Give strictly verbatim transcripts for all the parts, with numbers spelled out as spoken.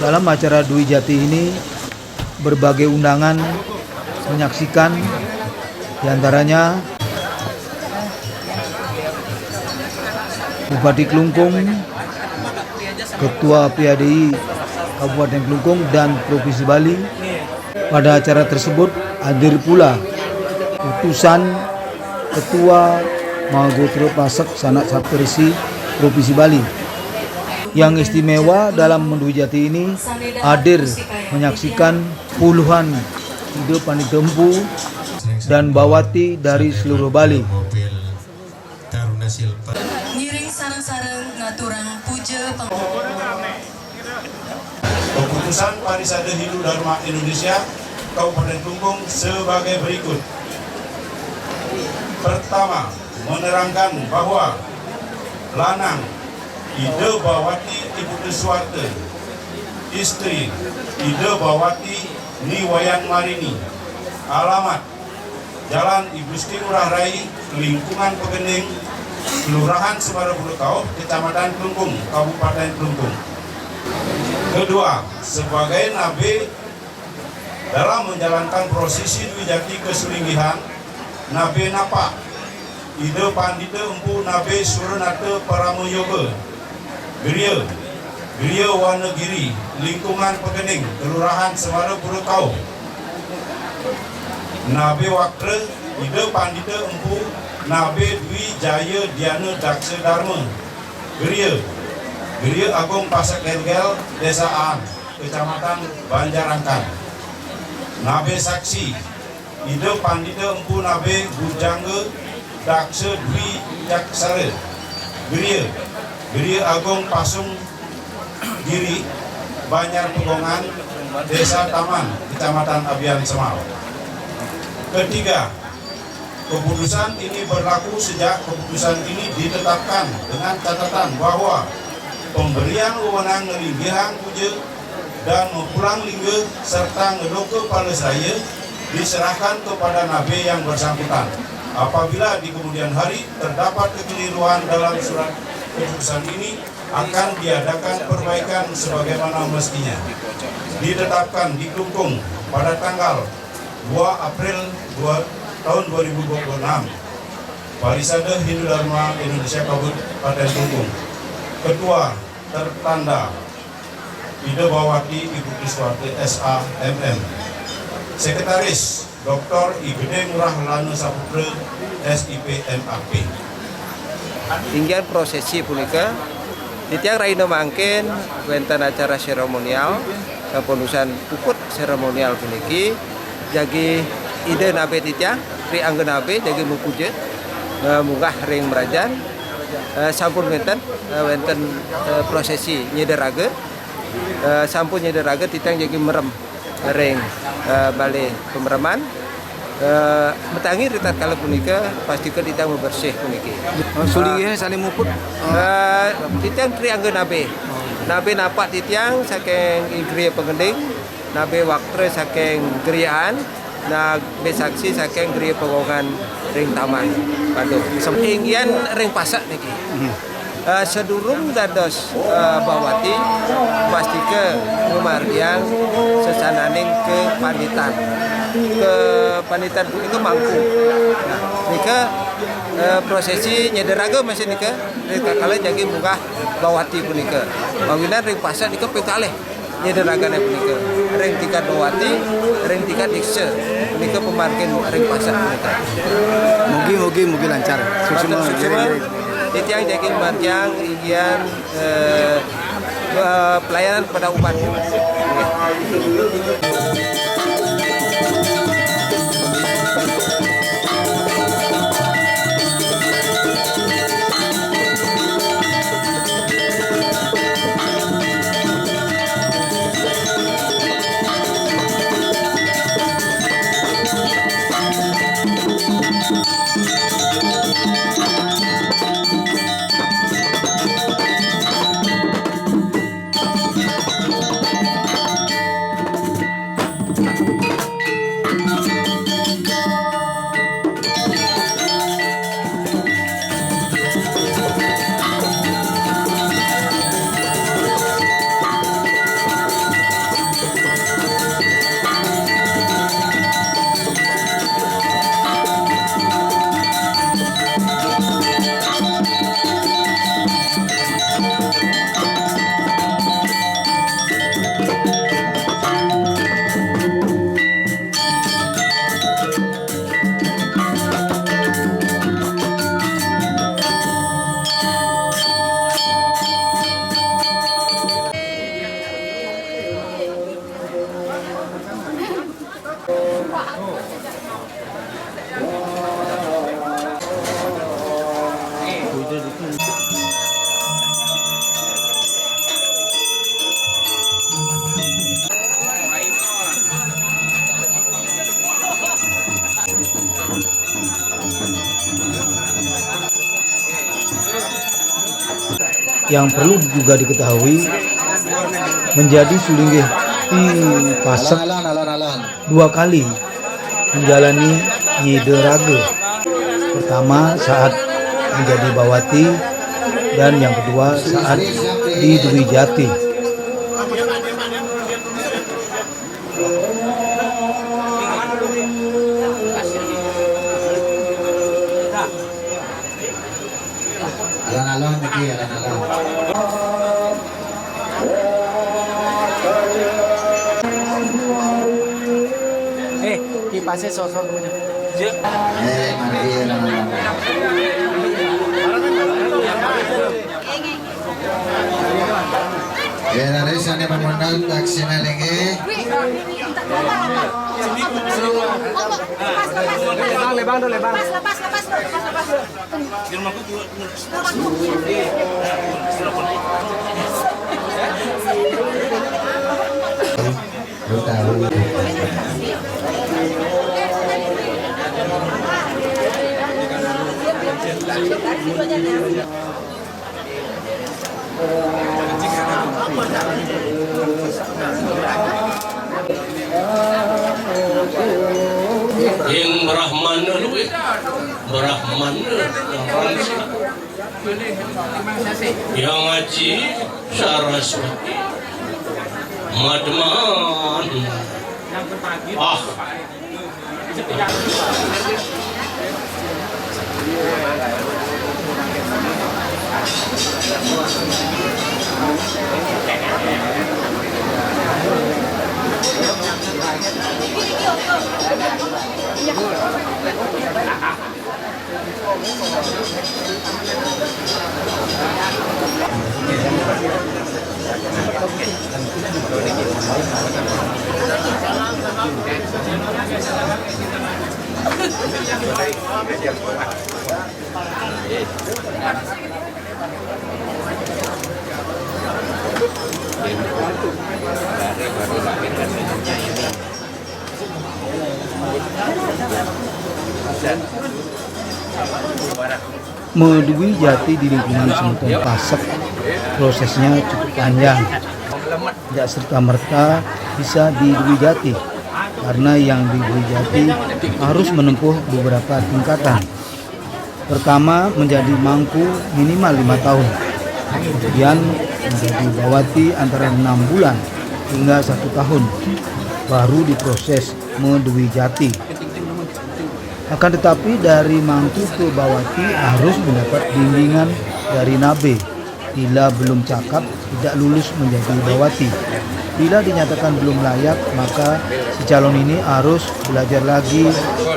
Dalam acara Dwi Jati ini, berbagai undangan menyaksikan, diantaranya Bupati Klungkung, Ketua P A D I Kabupaten Klungkung dan Provinsi Bali. Pada acara tersebut hadir pula utusan Ketua Mahagotra Pasek Sanak Saptresi Provinsi Bali. Yang istimewa dalam Dwi Jati ini, hadir menyaksikan puluhan Ida Pandita Empu dan Bawati dari seluruh Bali. Ngiring sareng-sareng ngaturang puja pang- Keputusan Parisada Hindu Dharma Indonesia Kabupaten Klungkung sebagai berikut. Pertama, menerangkan bahwa lanang Ida Bawati Iputu Suwarta, istri Ida Bawati Ni Wayan Marini, alamat Jalan I Gusti Ngurah Rai, Lingkungan Pegending, Kelurahan Semarabulu Kauh, Kecamatan Klungkung, Kabupaten Klungkung. Kedua, sebagai nabe dalam menjalankan prosesi Dwi Jati Kesulinggihan, nabe napak Ida Pandita Empu Nabe Suranata Parama Yoga, Geria, Geria Warna Giri, Lingkungan Pegending, Kelurahan Semarabulu Kauh. Nabe waktra Ida Pandita Empu Nabe Dwi Jaya Diana Daksa Dharma, Geria, Geria Agung Pasek Gelgel, Desa Aan, Kecamatan Banjarangkan. Nabe saksi Ida Pandita Empu Nabe Bujangga Daksa Dwi Caksara, Geria, Geria Agung Pasung Giri, Banjar Pegongan, Desa Taman, Kecamatan Abian Semal. Ketiga, keputusan ini berlaku sejak keputusan ini ditetapkan dengan catatan bahwa pemberian wewenang ngelinggihang puja dan mempulang lingga serta ngeloka pala seraya diserahkan kepada nabe yang bersangkutan. Apabila di kemudian hari terdapat kekeliruan dalam surat keputusan ini, akan diadakan perbaikan sebagaimana mestinya. Ditetapkan di Klungkung pada tanggal dua April dua, tahun dua ribu dua puluh enam. Parisada Hindu Dharma Indonesia Kabupaten Klungkung. Ketua tertanda Ida Bawati Ibu Kriswati S A M M. Sekretaris Doktor I Gede Ngurah Lana Saputra S I P M A P. Inggian prosesi punika, titiang rahina mangkin wénten acara seremonial, sapunika puput seremonial puniki, jagi Ida Nabe titiang, Tri Angga Nabe jagi mupuja, eh, munggah ring mrajan, eh, sampun wénten, eh, wénten, eh, prosesi nyida raga, eh, sampun nyida raga titiang jagi merem ring, eh, balé pemreman. Eh, matangi ritatkala punika, pastika titiang mabersih puniki. Sulinggihé sané muput. Eh, titiang Tri Angga Nabe. Nabe napak titiang saking Griya Pangending, nabe waktra saking Griya Aan, nabe saksi saking Griya Pegongan ring Taman. Waduh, inggian ring Pasek niki. Eh, sadurung dados, eh, Bawati, pastika ngamargiang sesananing kapanditan. Kapanditan punika mangku. Nah, nika, eh, prosesi nyida raga masih nika, ritatkala jagi munggah Bawati punika. Mawinan ring Pasek nika ping kalih nyida ragané punika. Ring tingkat Bawati, ring tingkat Diksa. Punika pamargin ring Pasek punika. Mugi, mugi, mugi lancar. Suksma. Matur suksma. Titiang jagi margiang inggian, eh, eh, pelayanan kepada umat. Yang perlu juga diketahui, menjadi sulinggih ti pasek dua kali menjalani nyida raga. Pertama saat menjadi bawati dan yang kedua saat di Dwijati. Alon-alon lagi, alon-alon. Eh, kipasnya sosok punya. Eh, mari, alon-alon. Ya, dari sana pemandang aksina lagi. Lebang, lebang, lebang. Lepas, lepas, lepas, lepas, lepas. Ing Brahmana luwih Brahmana Yang Aji Saraswati Madman. Ah. Madwijati di lingkungan Semeton Pasek, prosesnya cukup panjang. Tidak serta-merta bisa di Dwijati, karena yang di Dwijati harus menempuh beberapa tingkatan. Pertama, menjadi mangku minimal lima tahun. Kemudian menjadi bawati antara enam bulan hingga satu tahun, baru diproses madwijati. Akan tetapi, dari mangku ke bawati harus mendapat bimbingan dari nabe. Bila belum cakap, tidak lulus menjadi bawati. Bila dinyatakan belum layak, maka si calon ini harus belajar lagi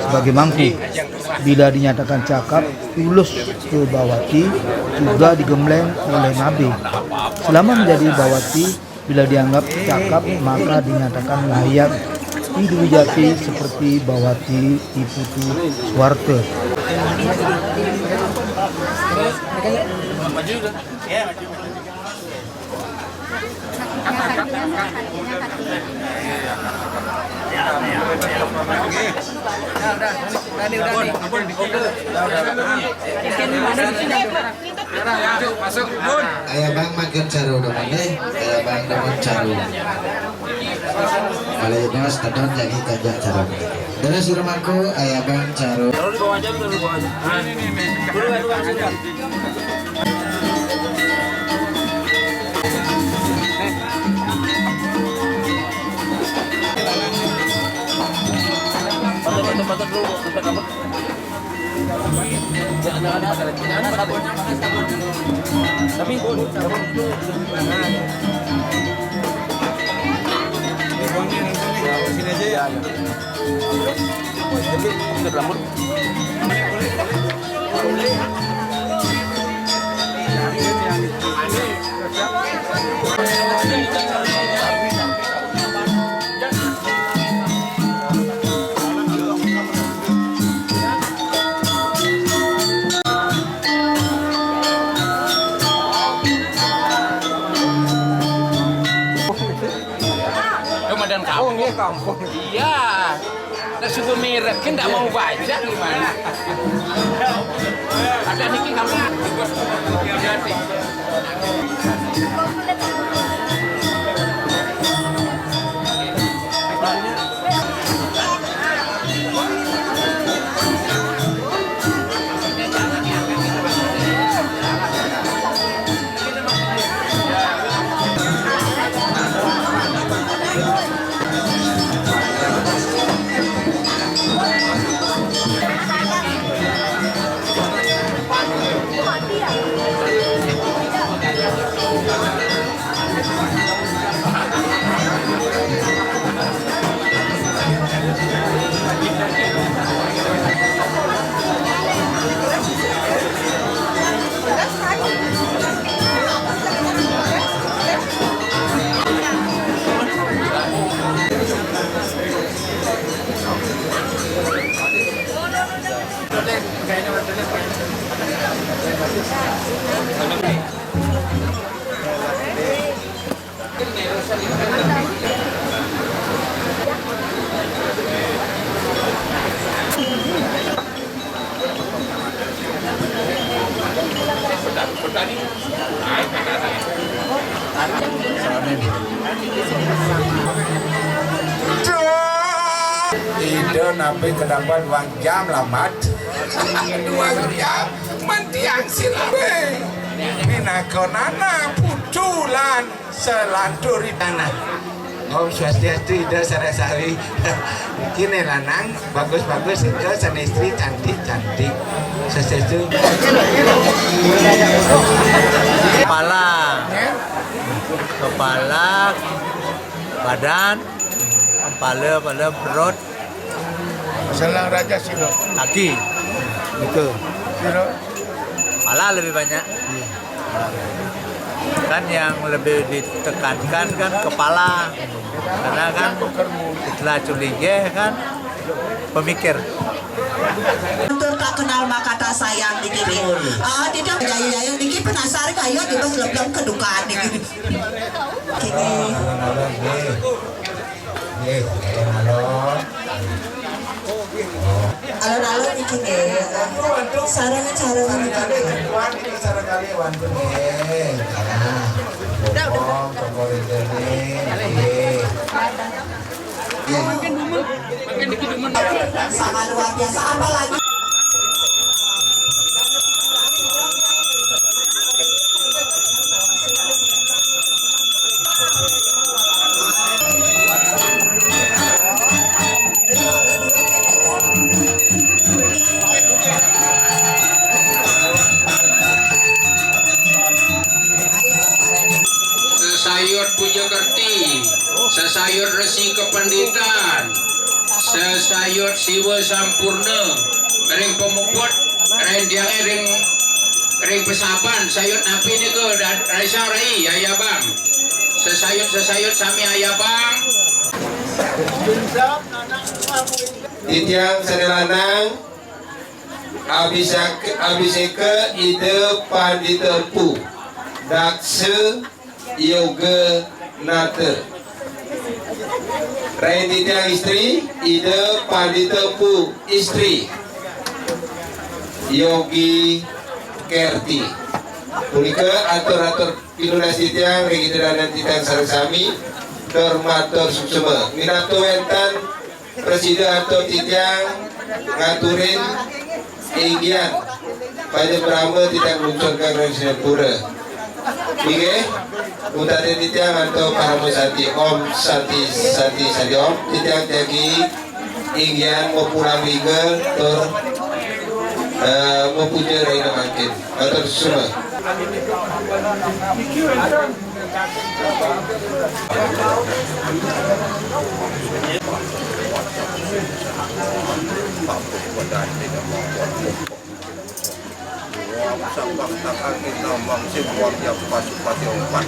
sebagai mangku. Bila dinyatakan cakap, lulus ke bawati, juga digembleng oleh nabe. Selama menjadi bawati, bila dianggap cakap, maka dinyatakan layak di Dwijati seperti bawati di Putu Suwarta. Ayah bang makin seru dong ini. Ayah bang dong seru. Kalau itu mas tedon jadi tajak seru. Terus rumahku ayah bang seru. Tapi Ampun. Iya. Lah, suku merek kan ndak mau baca gimana? Ada niki kami. Ida napi kedapat dua jam lambat. Dua jam mentiang silabe. Pinakonana putulan selantur tanah. Om Swastiastu, Ida sareng sami. Niki lanang bagus-bagus, Ida sareng istri cantik-cantik. Swastiastu. Kepala, kepala badan, kepala, kepala perut, Selang raja sira. Kaki. Nika. Sira. Kepala lebih banyak. Kan yang lebih ditekankan kan kepala. Karena kan setelah culinggih kan pemikir. Untuk tak kenal maka tak sayang niki. Ah, tidak jaya-jaya niki penasar kaya tiba selebelum kedukaan niki. Kini. Nggih, alon-alon. Alon-alon niki nggih. Sareng-sareng niki. Wan, niki sareng kalih wantun nggih. Nah, tepung, tepung ridene nggih. Nggih. Sangat luar biasa, apalagi Sesayut puja kerti, sesayut resi kependitan, sesayut siwa sampurna, ring pamuput, ring tiange ring, ring pesaban, sayut napi nika, da-, raisa rai, ayabang. Sesayut-sesayut sami ayabang. Titiang sane lanang, abisek-, abiseka Ida Pandita Empu, Daksa Yoga Nata. Rai titiang istri, Ida Pandita Empu, istri, Yogi Kerti. Punika atur-atur pinunas titiang ring Ida Dané titiang sareng sami, tur matur suksma. Minab wénten prasida atur titiang ngaturin inggihan panyembrama titiang ngluncurkan ring Singapura. Inggih, utari titiang antuk parama santi, Om Santi, Santi, Santi Om, titiang jagi inggihan mapulang ringa tur, eh, mapuja rahina mangkin. Matur suksma. Sabang tangkal kita mangsi buang yang pasupati empat.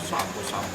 Satu-satu.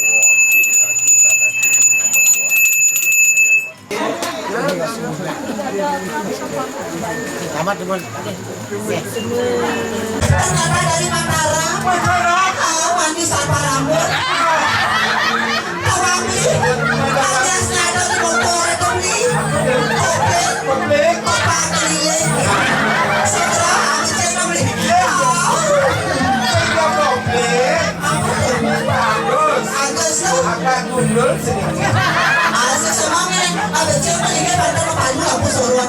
Selamat, teman. Ternyata dari Mataram. Mataram. Ah, mandi sampah rambut. Tawang beli. Alias nyadar di motor itu beli. Kopling. Kopling. Kopling keliling. Setelah habis saya beli. Iya. Ah. Saya beli. Agus. Agus tuh. Agak gundul sedikit. Asik semangnya. Habis saya beli dia bantu payu aku suruh.